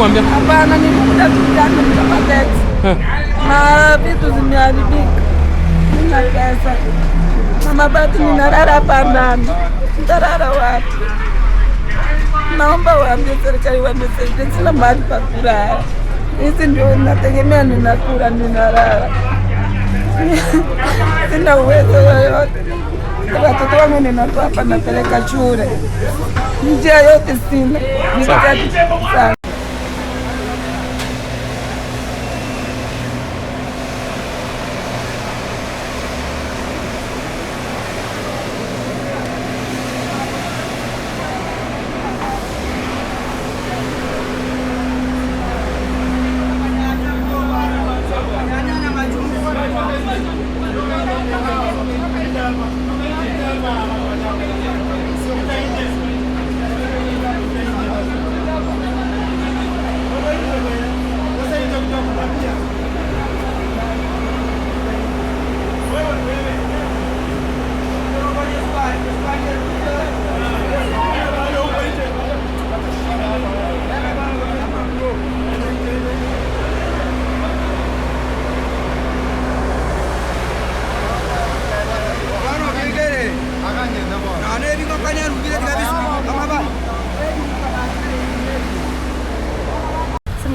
Kumwambia? Hapana, nilikuja tu jana nikapata ex. Na vitu zimeharibika. Sina pesa. Na mabati ninalala hapa ndani. Nitalala wapi? Naomba waambie serikali wanisaidie, sina mahali pa kulala. Hizi ndio nategemea, ninakula, ninalala. Sina uwezo yoyote. Watoto wangu ninatoa hapa napeleka shule, njia yote sina. Sana.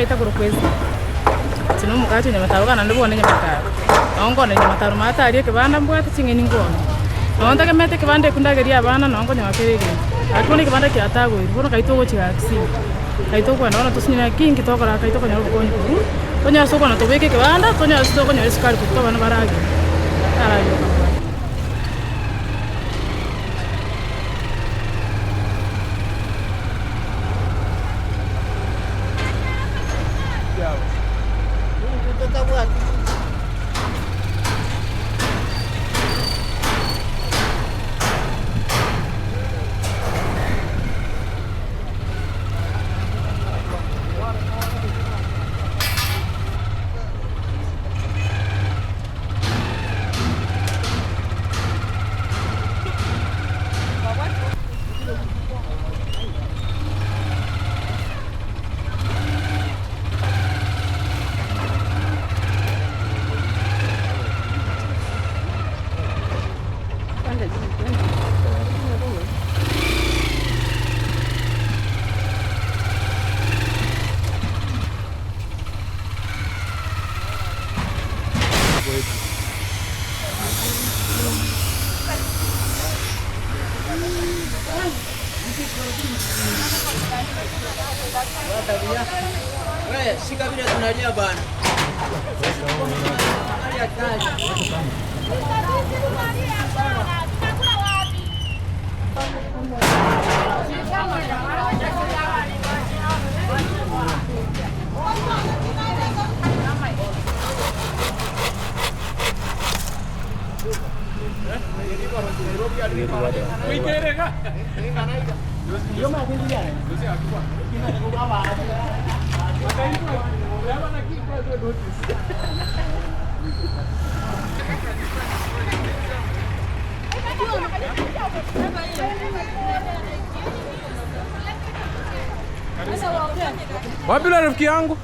Ase korokwa Esther, inche na omogachi o Nyamataro bono naende bono Nyamataro, nabo nkooneria Nyamataro maate aria ekebanda mbwate ching'eni nkoona. Nabo ntegemete ekebanda ekio ndagerie abana nabo nkonyora kera egento. Lakini bono ekebanda kiatagoirwe, bono kai togochia gakisii, kai tokogenda bono tosinyire naki inki tokora kai tokonyora obokonyi korwa, tonyore ase okogenda tobeke ekebanda, tonyore ase tokonyora esukari korwa abana baragere, naragere okabwata. Wapi yule rafiki yangu?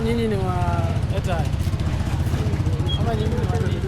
nyinyi ni wa Airtel? Ama nyinyi ni wa nini?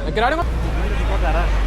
Ekero are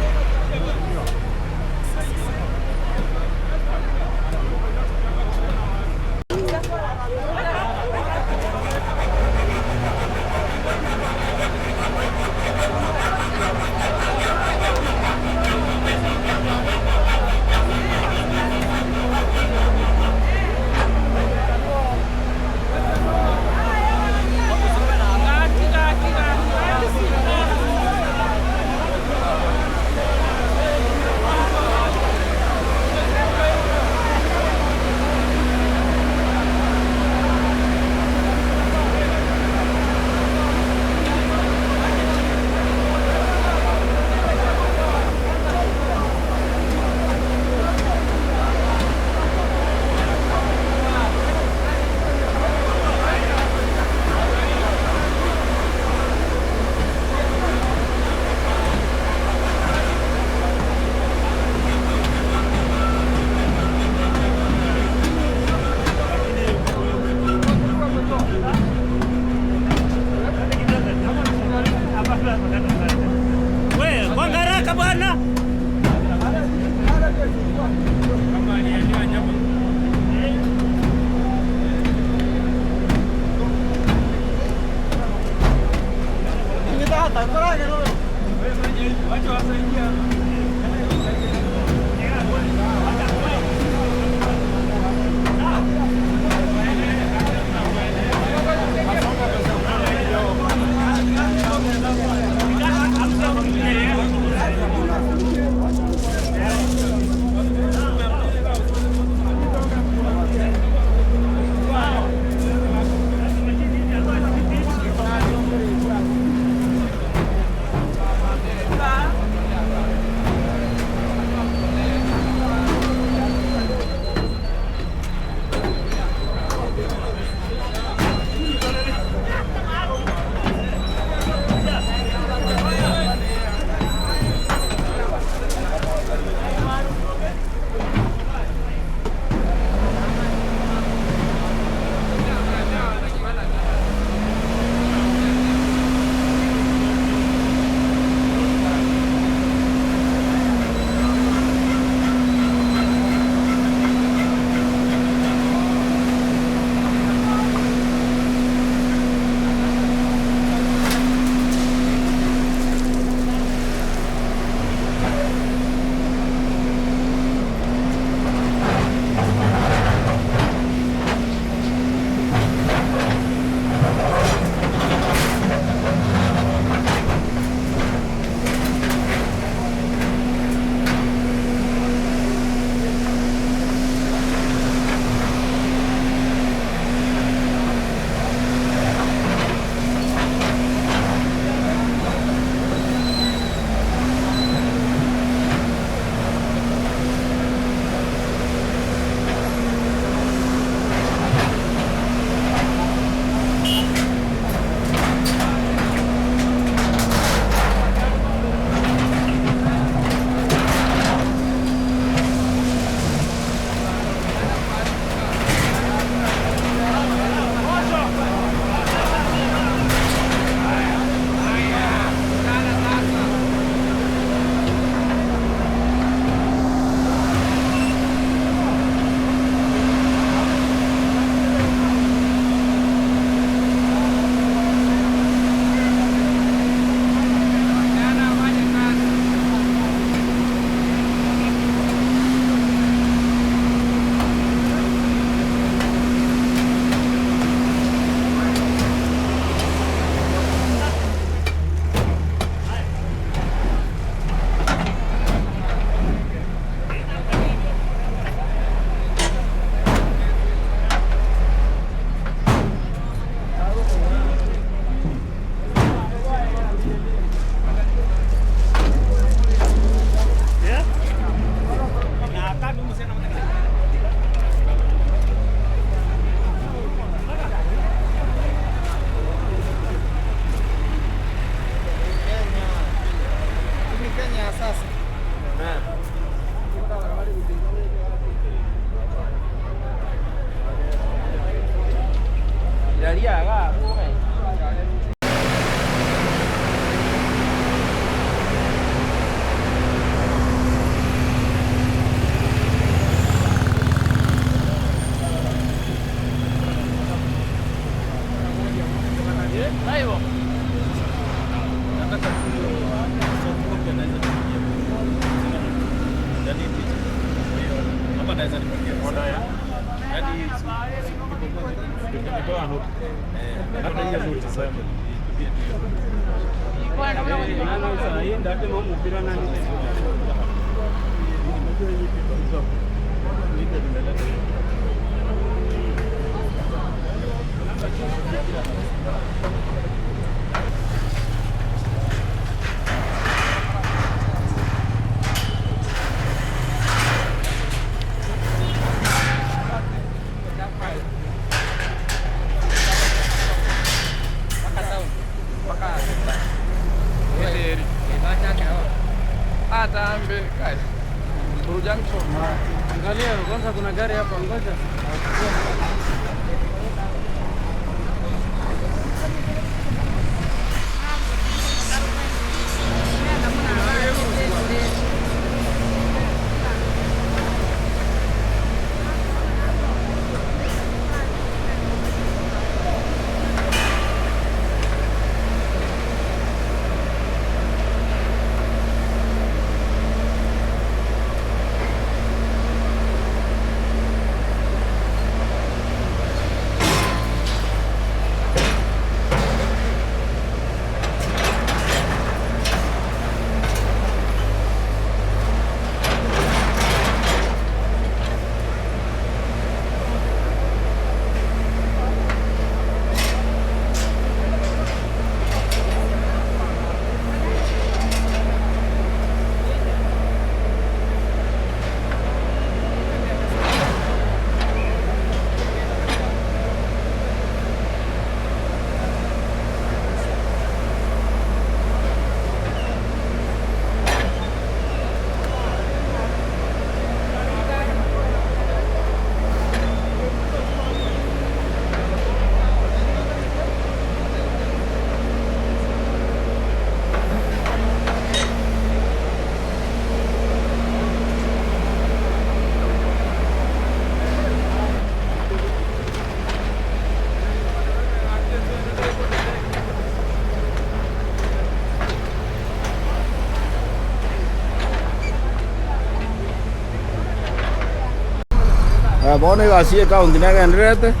Bono egasi ye county negendererete,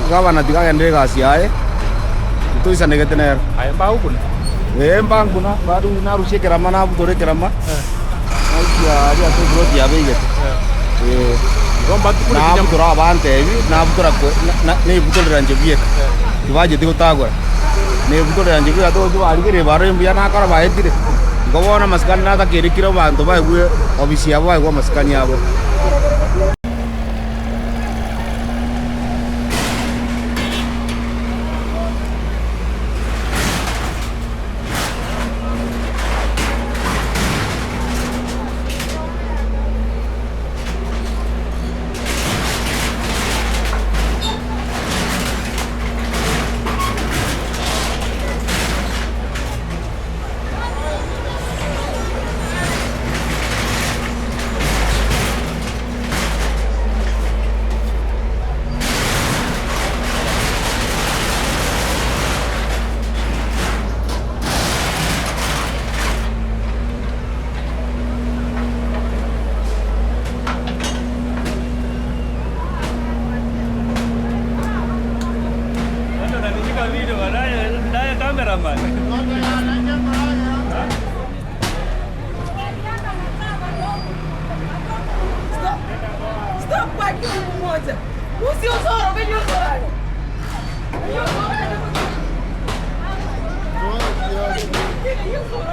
gavana tiga agenderere egasi yaye, ntoisanegete nero. Aye mbagokuna? Ee mbankuna, bado narusia ekerama nabutora ekerama, naikia aria ase eploti yabo eigete. Ee. Igo mbatukure kinya Nabutora abantebi, nabutora kwe na- na- nebutorera inche bieka, tibacheti gotagora. Nebutorera inche bieka togochia barigereria barore mbuya nakora baetire. Igo bono amasikani natakeire kera abanto baigwe ofisi yabo baigwe amasikani abo. Stop kwa kiungu moja. Usiuzoro, usiuzoro. Usiuzoro.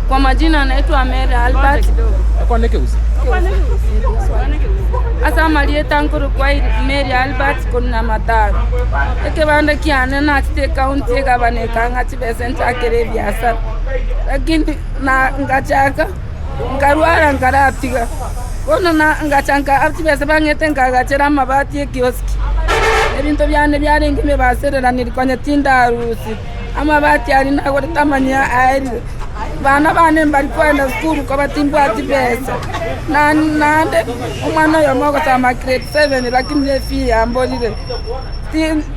Kwa majina anaitwa Mary Albert. Ase amarieta nkorokwa Mary Albert korwa Nyamataro. Ekebanda kiane nachete ecounty egabana ekang'a chibesa nchakere ebiasara. Lakini na ngachaka nkarwara nkaratiga. Bono na ngacha nka chibesa bang'ete nkagachera amabati ekioski. Ebinto biane biarenge emebasereraniri konya tindarusia. Amabati aria nagorete amanyia aerire. Bana bane mbari kogenda sukuru koba timbwati besa. Naende omwana oyomo ogosoma grade seven lakini efee yamborire.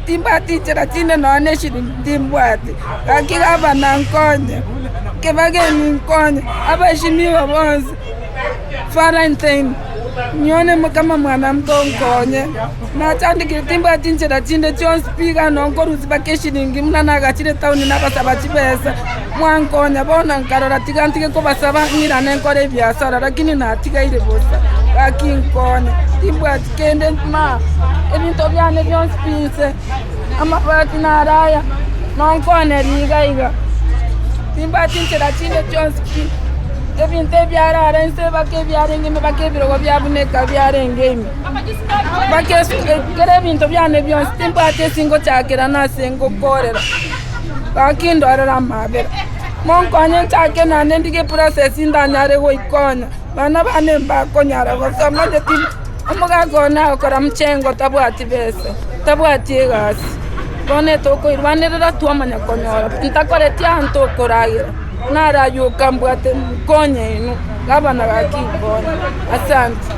Timbwati nchera chinde nonya na eshilingi timbwati. Gaki gavana nkonye, kebageni nkonye, abaheshimiwa bonsi, Valentine nione kama mwanamke onkonye. Nachandekire timbwati nchera chinde chionsi pi iga noo nkorusia mpaka eshilingi buna nagachire etown nabasaba chibesa, mwankonya bono nkarora tiga ntige kobasaba ng'irane nkore ebiasara lakini natigaire bosa, gaki nkonye, timbwati kende ma ebinto biane bionsi pi inse, amabati naro aya, nonkoneria iga iga, timbwati nchera chinde chionsi pi. Ebinto ebiarara inse mpaka ebiarenge ime mpaka ebirogo biabuneka biarenge ime. Mpaka kera ebinto biane bionsi timbwati ase ngochakera na ase ngokorera. Gaki ndorere amabera. Monkonye nchake naende ndige eprocess ndanyare goikonya. Bana bane mbakonyara gosoma onye ti omogaka one agokora mchengo tabwati besa, tabwati egasi. Bono etokoirwanerera twamanya konyora ntakoreti anto okoragera. Narayoka mbwate nkonye inwe, gavana gaki nkonye. Asante.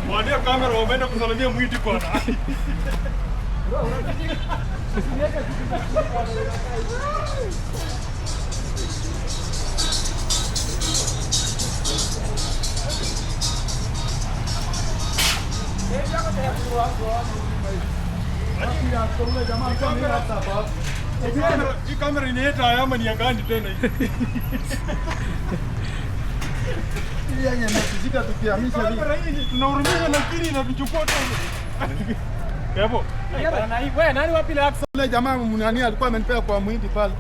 Mwandia kamera wameenda kusalimia mwiti bwana. Hii kamera inaita ama ni ya gani tena hii? Kamera hii tunahurumisha lakini inatuchukua tena. Kevo. Yule jamaa nani alikuwa amenipea kwa mwindi pale.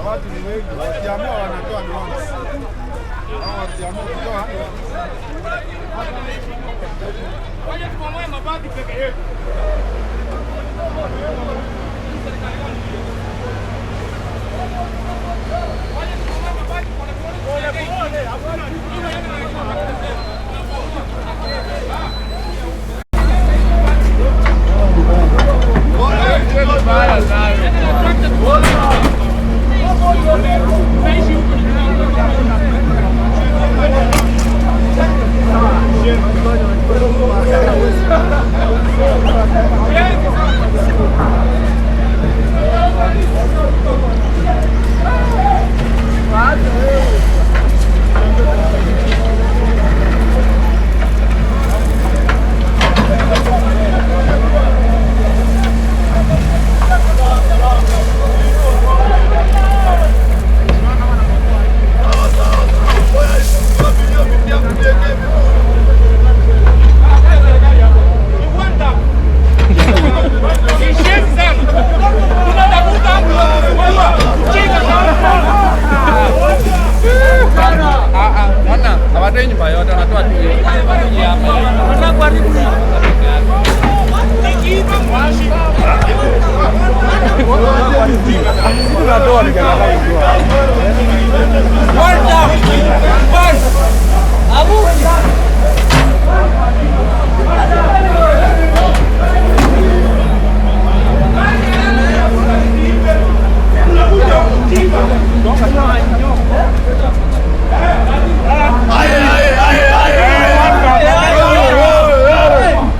Watu ni wengi, wakiamua wanatoa miono. Hao wakiamua kutoa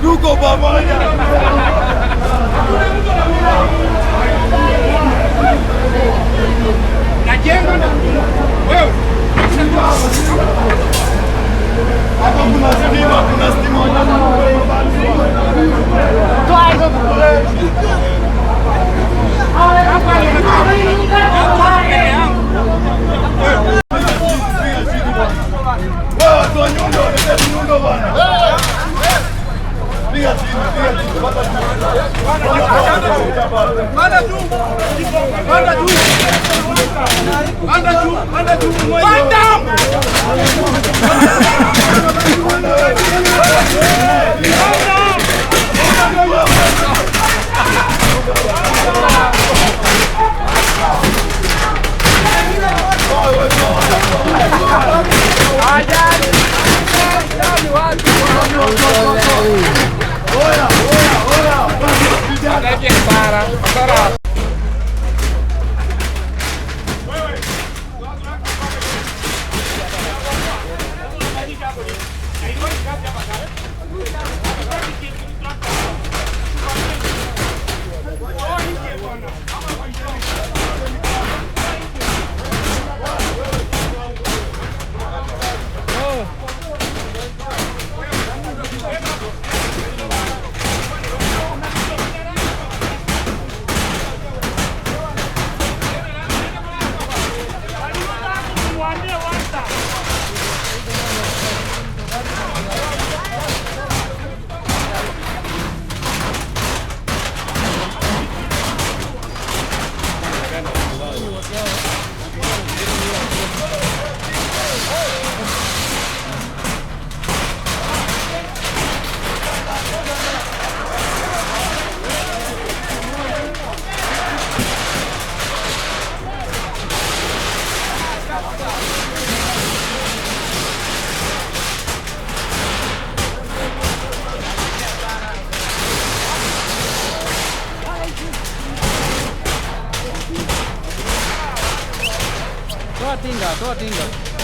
Tuko pamoja. Hapa kuna stima, kuna stima. Wewe watu wa nyundo, leteni nyundo bwana. Piga chini, piga chini. Panda juu. Panda juu. Panda juu. Panda juu. Panda juu. Toa tinga, toa tinga.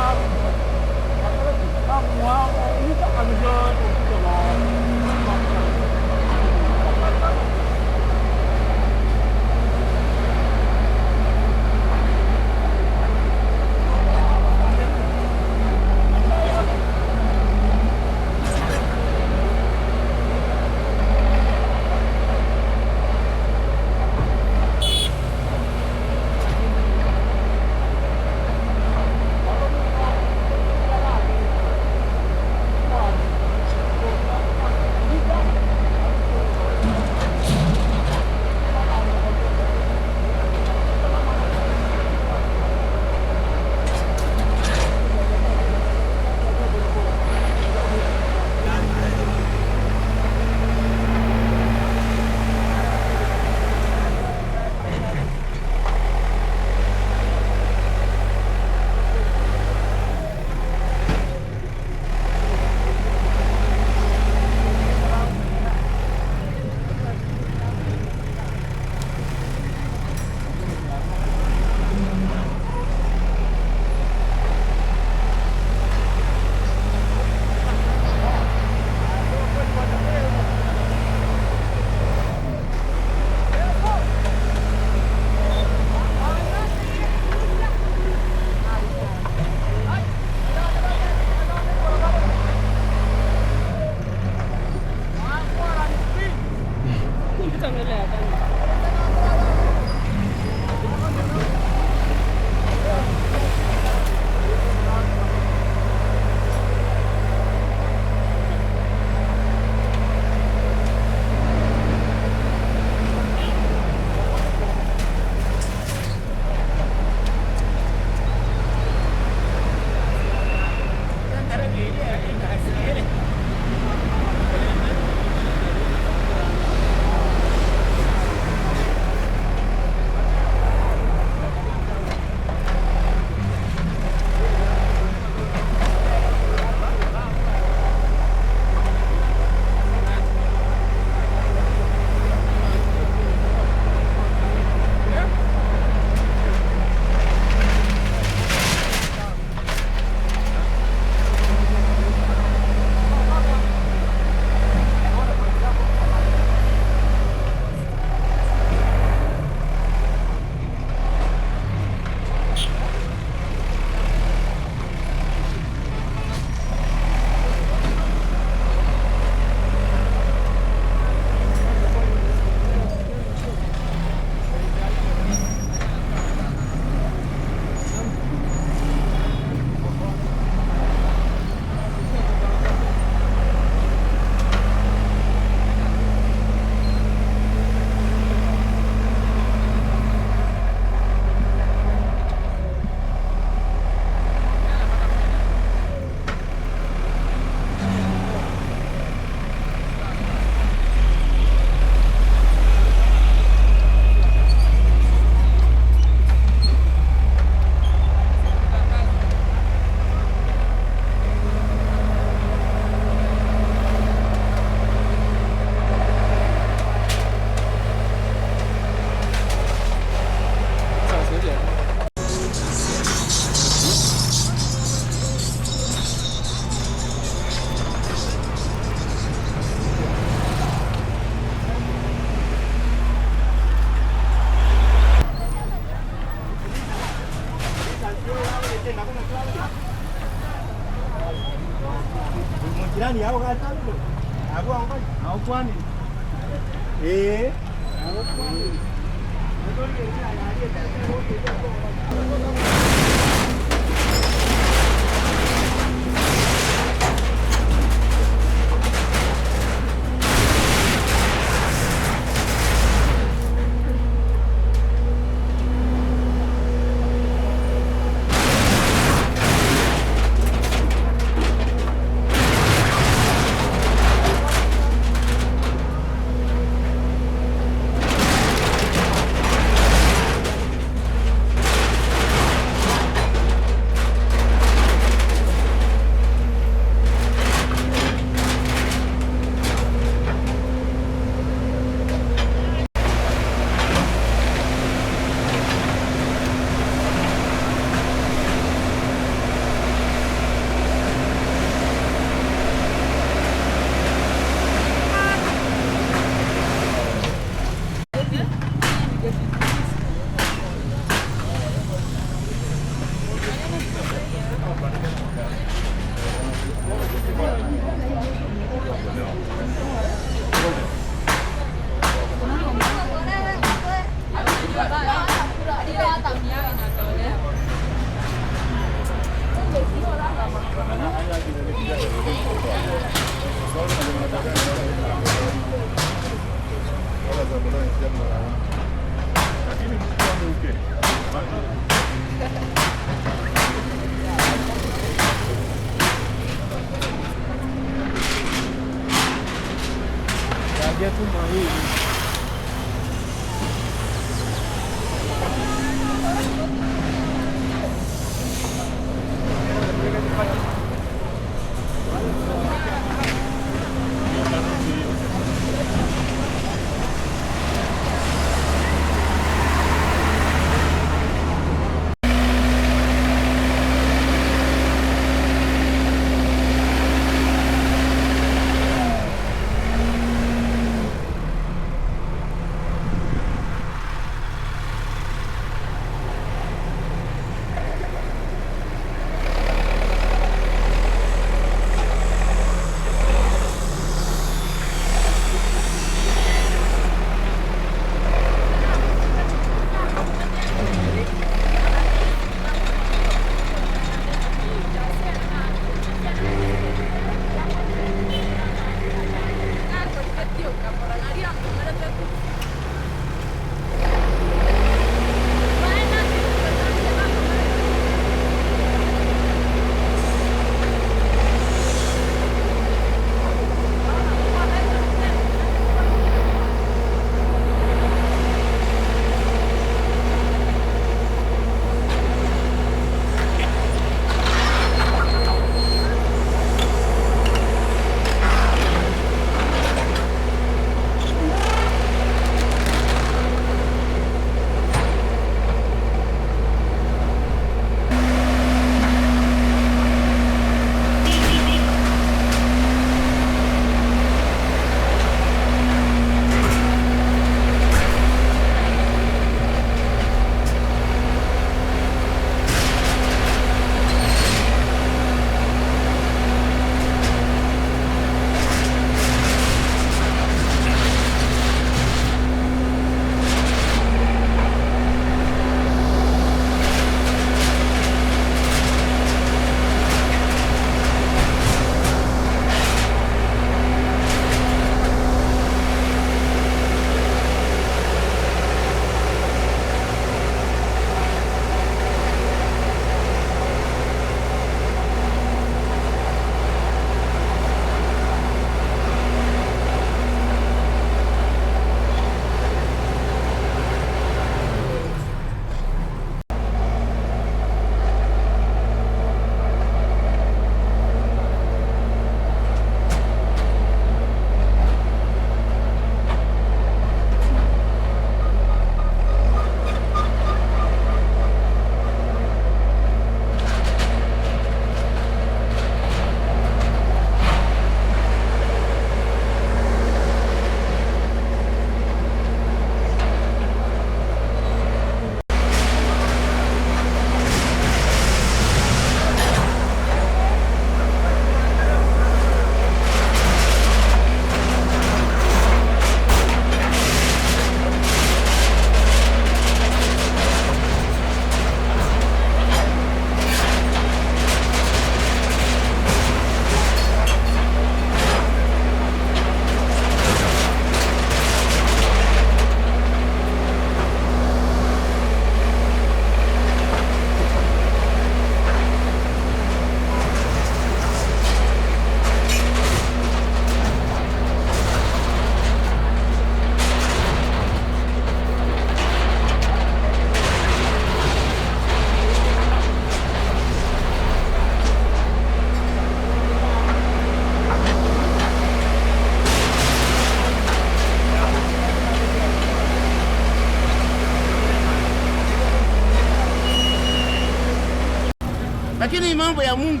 Lakini mambo ya Mungu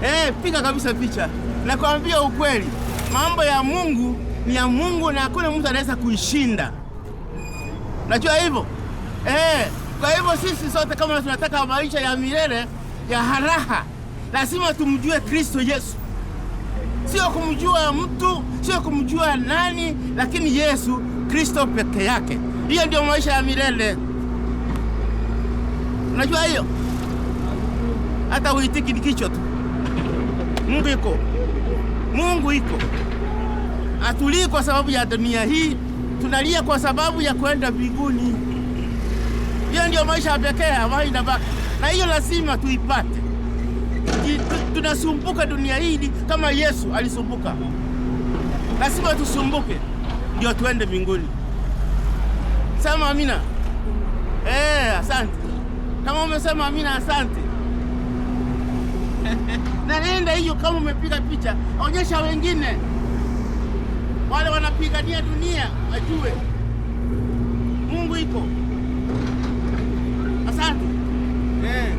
eh, piga kabisa picha. Nakwambia ukweli, mambo ya Mungu ni ya Mungu na hakuna mtu anaweza kuishinda. Najua hivyo eh. Kwa hivyo sisi sote kama tunataka maisha ya milele ya haraha, lazima tumjue Kristo Yesu, sio kumjua mtu, sio kumjua nani, lakini Yesu Kristo peke yake. Hiyo ndio maisha ya milele. Unajua hiyo, hata uitiki ni kichwa tu. Mungu iko, Mungu iko. Hatulii kwa sababu ya dunia hii, tunalia kwa sababu ya kwenda mbinguni. Hiyo ndio maisha ya pekee ambayo inabaki, na hiyo lazima tuipate. Tunasumbuka dunia hii kama Yesu alisumbuka, lazima tusumbuke ndio tuende mbinguni. Sema amina. Eh, asante. Kama umesema amina, asante. Na nenda hiyo, kama umepiga picha, onyesha wengine wale wanapigania dunia wajue Mungu iko. Asante. Eh.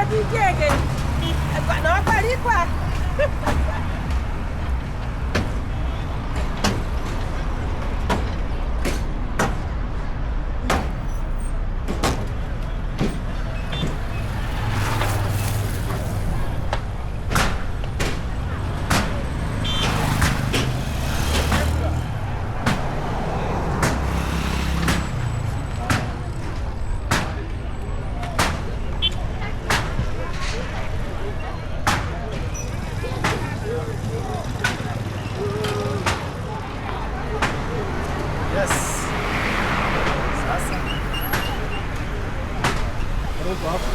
Naki eke nokwarikwa. Yes. Sasa. Ruko hapo.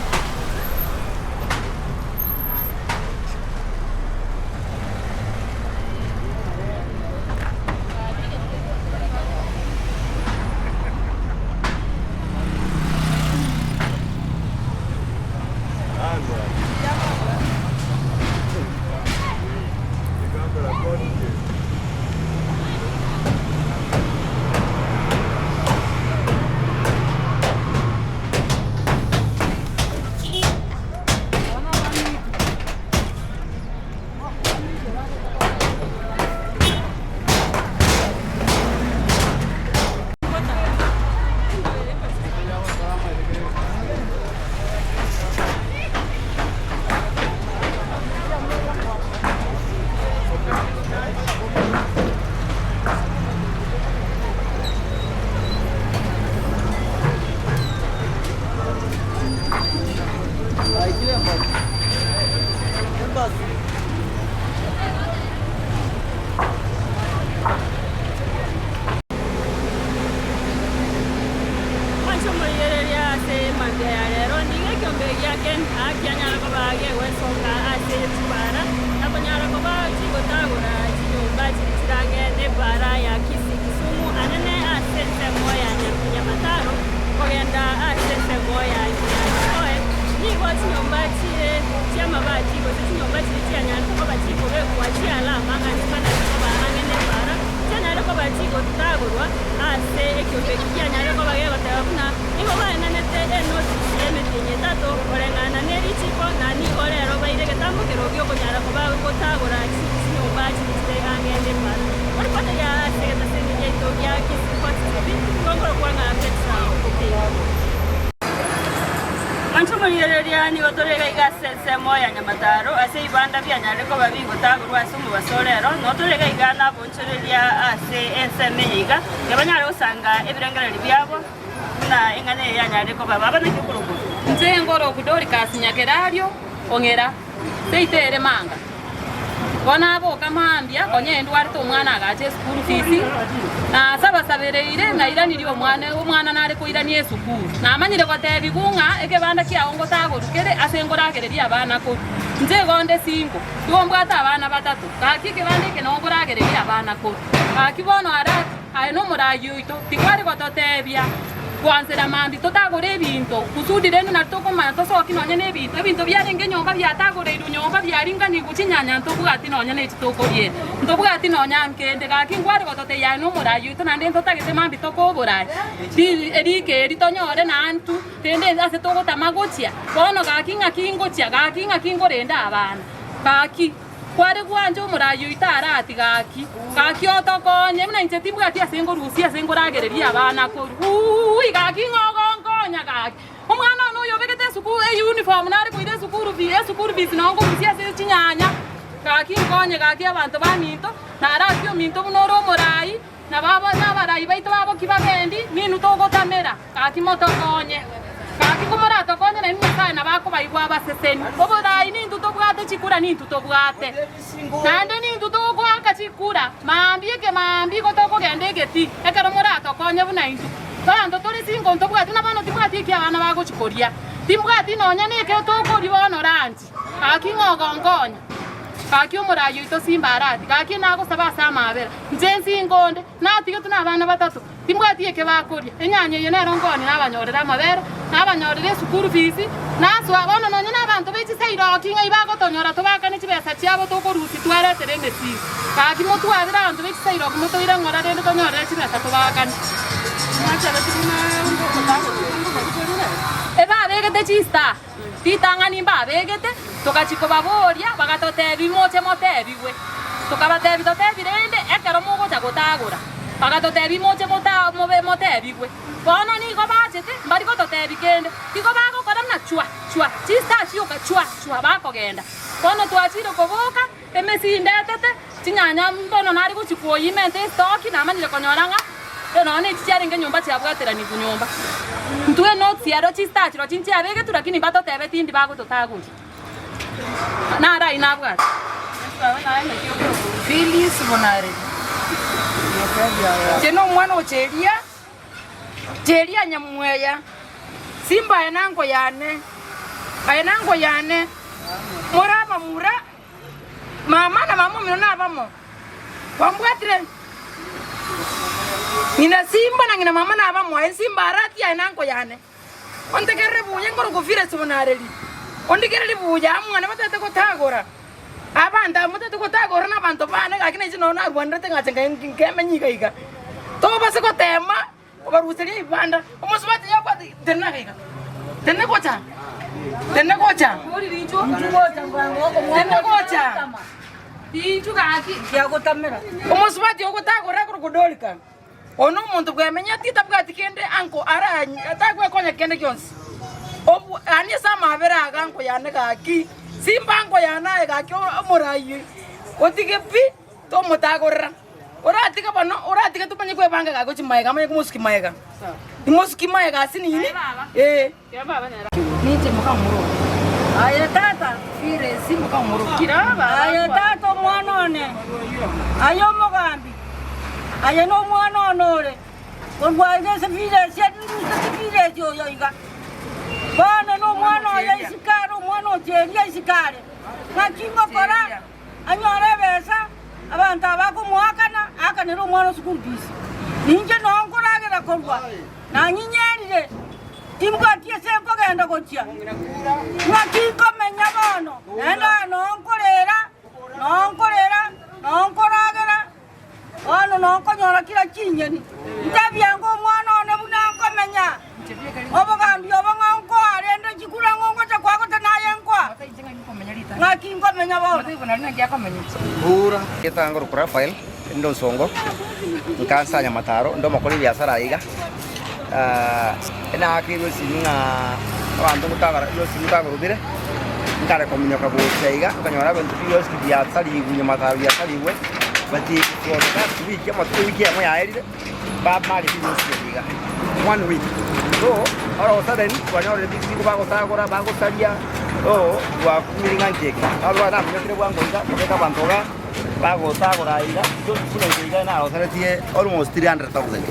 Mwanche omorigereria ase mambia ya rero, nigo ekiombe gia Kenha kianyara koba gegwesoka ase chibara na konyara koba chigotagora chinyomba chiria chirange nebara ya Kisii Kisumu anene ase ensemo ya Nyamataro kogenda ase ensemo ya Nyakoe. Nigo chinyomba chire chiamabati gose chinyomba chiria chianyarete koba chikobekwa chialama ang'e banyare koba ang'e nebara chianyare koba chigotagorwa ase ekiombe eki kianyare koba gegoteba buna nigo baenanete enotice y'emetienyi etato koreng'ana ne richiko na nigo rero baire egetambokero giokonyara koba gotagora chinyomba chiria chire ang'e nebara. Oripoti ya ase egetaseni giaito gia Kisii Sports TV, nkonkorokwa ng'a Petra Otieno. Mwanche omorigereria, nigo tore iga iga ase ensemo ya Nyamataro, ase ebibanda bianyare koba bigotagorwa ase omobaso o rero, noo tore iga iga nabonchoreria ase ensemo eye iga, erio banyare gosanga ebirengererio biabo buna eng'ana eye yanyarire koba. Baba naki okorokwa? Inche nkorokwa Dorikasi Nyakerario Ong'era, seito ere manga. Bono naboka mambia, konya endwarete omwana agacha esukuru fees, nasabasabereire nairanirie omwana, omwana nare koirania esukuru. Namanyire gotebigwa ng'a ekebanda kiao ngotagorwa kere ase nkoragereria abana korwa. Inche igo nde single, igo mbwate abana batato, gaki ekebanda eke noo nkoragereria abana korwa. Gaki bono ara aye nomoragia oito, tikware gototebia. Gwansera mambia totagore ebinto, kusudi rende nari tokomanya tosoki nonya nebinto. Ebinto biarenge nyomba biatagoreirwe nyomba biaringanigwe chinyanya ntobwati nonya nechi tokoriera. Ntobwati nonya nkende. Gaki nkware gototebia aye nomorai oito naende ntotagete mambia tokoborai riko eri tonyore naintwe rende ase togotama gochia. Bono gaki ng'aki ngochia, gaki ng'aki nkorenda abana, gaki. Kware gwancha omoraai oito arati gaki, gaki otokonye, buna inche timbwati ase ngorusia ase nkoragereria abana korwa. Uuui gaki ng'a ogonkonya gaki. Omwana one oyo obegete esukuru eyuniform nare koira esukuru fee esukuru fees noo nkorusia ase chinyanya, gaki nkonye gaki abanto baminto, naraki ominto buna ore omoraai, Nabo abarai baito baboki bagendi, ninwe togotamera, gaki motokonye. Gaki komoratokonye nainwe Nyasae nabo akobaigwa abaseseni. Oborai nintwe tobwate chikura nintwe tobwate. Naende nintwe togoaka chikura mambia ekemambia igo tokogenda egetii ekero moratokonye buna intwe. Abanto tore singo ntobwati buna bono tibwati eki abana bagochi koria. Timbwati nonya neke tokoria bono lunch. Gaki ng'a ogonkonya. Gaki omorai oito simba arati, gaki nagosaba ase amaabera, inche nsingo onde, natigetwe nabana batato, timbwati eke bakoria, enyanya eye nero nkoonia nabanyorere amabere, nabanyorere esukuru fees, nasoa bono nonya nabanto be chisairoki ng'ai bagotonyora tobakane chibesa chiabo tokorusia twaretere emesigo. Gaki motwabere abanto be chisairoki motoire ng'ora rende tonyorere chibesa tobakane. Ebabegete. Mbabegete chistar, ritang'ani mbabegete, togachia kobaboria, bagatotebia moche motebigwe. Tokabatebia totebi rende ekero mogocha gotagora. Bagatotebia moche mota mobe motebigwe. Bono nigo bachete, mbari gototebia kende, igo bagokora buna chwa, chwa, chistar chioka chwa, chwa bakogenda. Bono twachire koboka, emesi ndetete, chinyanya bono nare gochia koyia imente estoki, namanyire konyora ng'a nonya echi chiarenge nyomba chiabwateranigwe nyomba. Intwe notes ero chistar chirochio nchiabegetwe lakini mbatotebeti indi bagototagoria. Naro ayio nabwate. Phyllis Bonareri. Inche nomwana o Cheria, Cheria Nyamweya, Simba aye nango yane, aye nango yane, more abamura, mama na mama omino nabamo, kwambwatire ng'ina Simba na ng'ina mama nabamo, aye Simba arati aye nango yane. Ontegerere buya nkorokwa Phyllis Bonareri, ondigererie buya mwane batete gotagora. Abanto aba motete gotagora nabanto baane, gaki nainche noro narwanerete ngacha nkemenya iga iga. Tobase goteema kobaruseria ebibanda, omosubati yabwate tenena iga iga, tenena gocha, tenena gocha, tenena gocha. Omosubati ogotagora akorokwa Dorika, oyo nomonto bwemenyetie tabwati kende anko ara tagwekonya kende gionsi. Obwo yaani ase amabera aga anko yane gaki. Simba nkoyana aye gaki omoraai otige pi tomotagorera oratige bono oratige tomanye kwebanga gaki gochia magega amanye komosukia magega imosuki magega ase nini eh. Ninche moka omorwoti. Aye tata, Firesi moka omorwoti. Aye tata omwana one, aye omogambi, aye nomwana one ore. Korwa aiga ase Firesi nduse Firesi oyo iga. Bono nomwana oye isiko are, omwana o Cheria isiko are. Naki ngokora anyore ebesa, abanto aba bakomoakana, aakanere omwana o school fees. Ninche noo nkoragera korwa, nanyinyerire, timbwati ase nkogenda gochia. Naki nkomenya bono, naende aa noo nkorera, noo nkorera, noo nkoragera. Bono nokonyora kera chinyeni. Ntebie ng'a omwana one buna nkomenya, obogambi obo ng'a nkoa, rende chikura ng'a ongocha koa gose naye nkoa. Ng'aki nkomenya bono? Getangoro korwa Rafael, inde Onsongo, nkansa Nyamataro, inde omokori ebiasara aiga. Enaakirwe esimi ng'a abanto ngotagora esimi tagorobire, nkare kominyoka gocha iga, nkanyora ebinto bionsi biasarigwe Nyamataro biasarigwe, but for the last week amatuko ewiki eyemo yaerire, bamagete ebionsi ebi iga, one week. So all of a sudden twanyorire rituko bagotagora bagosaria, so twakumire ng'a nki eke. Bono naminyokire bwango iga, nkabeka abanto iga, bagotagora iga, buna inche iga naroseretie almost 300,000.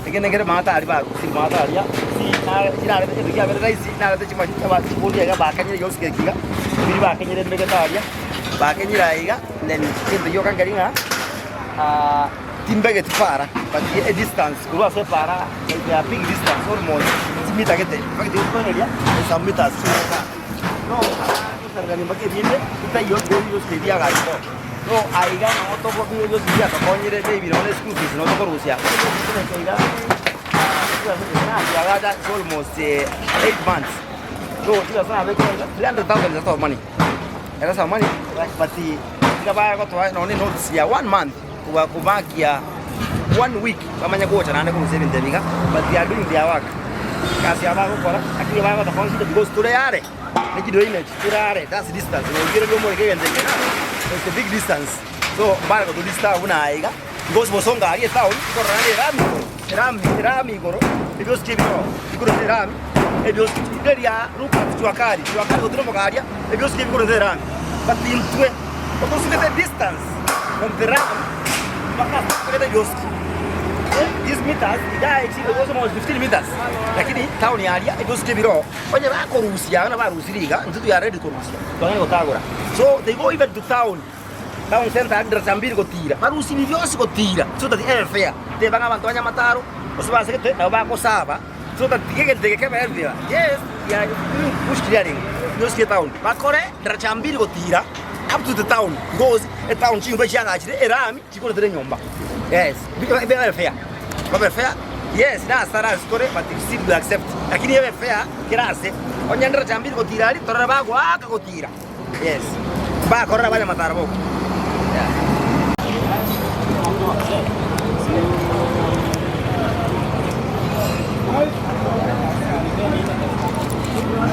Ekende nkere maata aria barusirie maata aria, chinarete egento kiabere rahisi, narete chiburi iga bakenyire gionsi geki iga, biria bakenyire mbegete aria, bakenyire aiga, then egento gioka nkeri ng'a timbegeti para, but e distance korwa ase epara it's a big distance almost chimita gete, in fact gokoereria some meters chiroka. No gosaberania mpaka ebinde bitaiyo bionsi ebiagachire oo. So aiga nabo togo bionsi biatokonyire maybe nonye ne school fees nabo tokorusia iga it's almost 8 months. So chibesa nabekire iga 300,000 is a lot of money. A lot of money but iga bagotoa nonye ne notice ya one month koba kobakia one week bamanye gocha naende korusia ebinto ebi iga but they are doing their work. Egasi yabo bagokora lakini bagotoconsider because tore are. Ne chidrainage chirare that's distance noikereria omoreke egento eke it's a big distance so mbare goto disturb buna aye iga because bosongo aria etown nkorora naende erami igoro erami erami igoro ebiosi ebio igoro ase erami ebiosi riria look at jua kali jua kali gotiromoka aria ebiosi ebio igoro ase erami but intwe otosugete distance from the ram mpaka ase tosugete ebiosi these meters iga echi almost 15 meters lakini town aria ebiosi ebiro. Onye bakorusia buna barusirie iga, intwe we are ready korusia, twang'e gotagora. So they go even to town, town centre aria daraja mbili gotira, barusie ebi bionsi gotira so that ebe fair. Teba ng'a abanto ba Nyamataro gose basegete nabo bagosaba so that tiga egento eke kebe fair. Yes, we are doing bush clearing, bionsi bie town. Bakore daraja mbili gotira up to the town because etown chinyomba chiagachire erami chikoretera enyomba. Yes, ebe fair, babe fair. Yes, nasara ase tore but still we accept. Lakini ebe fair kera ase. Onye ndire chambiri gotira aria, torore bagoaka gotira. Yes. Mbakorera abanyamataro boka.